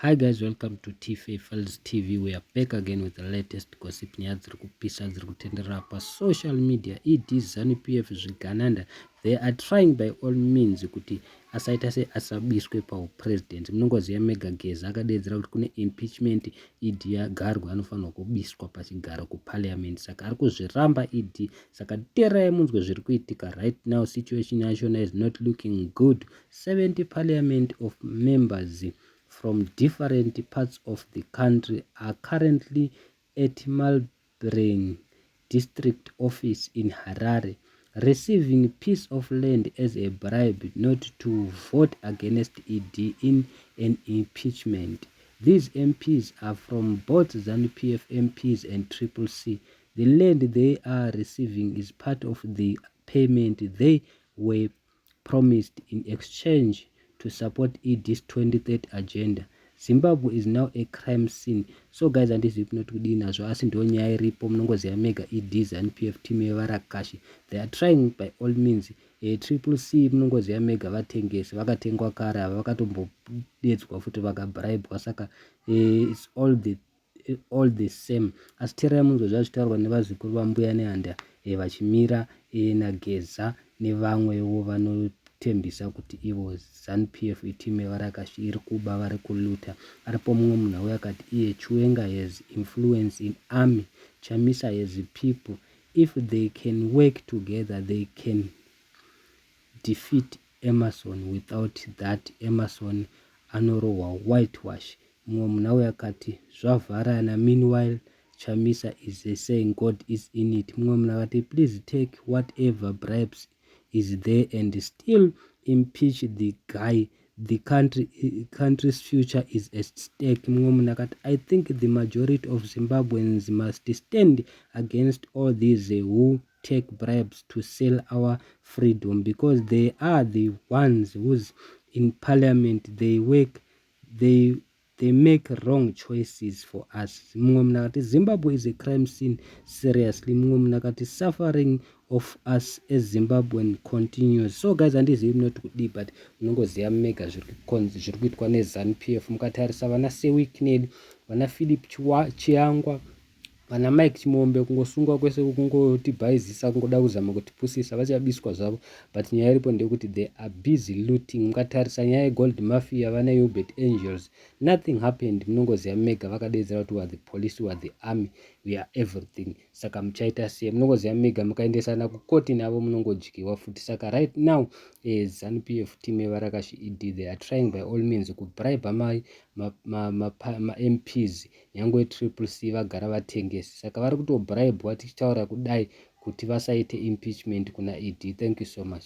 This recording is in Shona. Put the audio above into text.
Hi guys, welcome to TFA Files TV. We are back again with the latest gossip. Nyaya dziri kupisa dziri kutenderera pasocial media. ED ZANU PF zvigananda, they are trying by all means kuti asaita se asabiswe paupresident. Munongoziva mega Geza akadeedzera kuti kune impeachment, ED yagarwa anofanirwa kubiswa pachigaro kuparliament, saka ari kuzviramba ED. Saka teerai munzwe zviri kuitika right now. Situation yachona is not looking good. 70 parliament of members from different parts of the country are currently at Mabelreign District Office in Harare, receiving piece of land as a bribe not to vote against ED in an impeachment. These MPs are from both ZANU-PF MPs and Triple C. The land they are receiving is part of the payment they were promised in exchange to support ED's 2030 agenda. Zimbabwe is now a crime scene. So guys, handizivi kunoti kudii nazvo, asi ndo nyaya iripo. Munongoziva mega ED ZANU-PF team yevarakashi, they are trying by all means. Triple C munongoziva mega vatengesi vakatengwa kare ava, vakatombodedzwa futi vakabribwa, saka it's all the same. Asi teerai munzwe zvazvitaurwa nevazukuru vaMbuya Nehanda vachimira naGeza nevamwewo vanotembisa kuti ivo ZANU-PF iteam yevarakashi iri kuba, vari kuluta. Aripo mumwe munhu auya akati iye Chiwenga has influence in army, Chamisa has people. If they can work together, they can defeat Emmerson. Without that, Emmerson anorohwa whitewash. Mumwe munhu auya akati zvavharana. Meanwhile, Chamisa is saying God is in it. Mumwe munhu akati, "Please take whatever bribes is there and still impeach the guy. The country's future is at stake." Mumwe munhu akati, "I think the majority of Zimbabweans must stand against all these who take bribes to sell our freedom, because they are the ones who's in parliament. They work, they make wrong choices for us." Mumwe munhu akati, "Zimbabwe is a crime scene, seriously." Mumwe munhu akati, "Suffering of us as Zimbabwean continues." So guys, handizivi munoti kudii, but munongoziva mega zviri kuitwa neZANU PF. Mukatarisa vana Sir Wicknell, vana Philip Chiyangwa, vana Mike Chimombe, kungosungwa kwese kungotibhaizisa, kungoda kuzama kutipusisa, vachabiswa zvavo. But nyaya iripo ndeyekuti they are busy looting. Mukatarisa nyaya yegold mafia, vana Uebert Angel, nothing happened. Munongoziva mega vakadedzera kuti, "We are the police, we are the army, we are everything." Saka muchaita sei? Munongoziva mega mukaendesana kukoti navo munongodyiwa futi. Saka right now, ZANU PF team yevarakashi, ED, they are trying by all means kubribe maMPs nyange Triple C vagara vatengesi, saka vari kutobribwa tichitaura kudai kuti vasaite impeachment kuna ED. Thank you so much.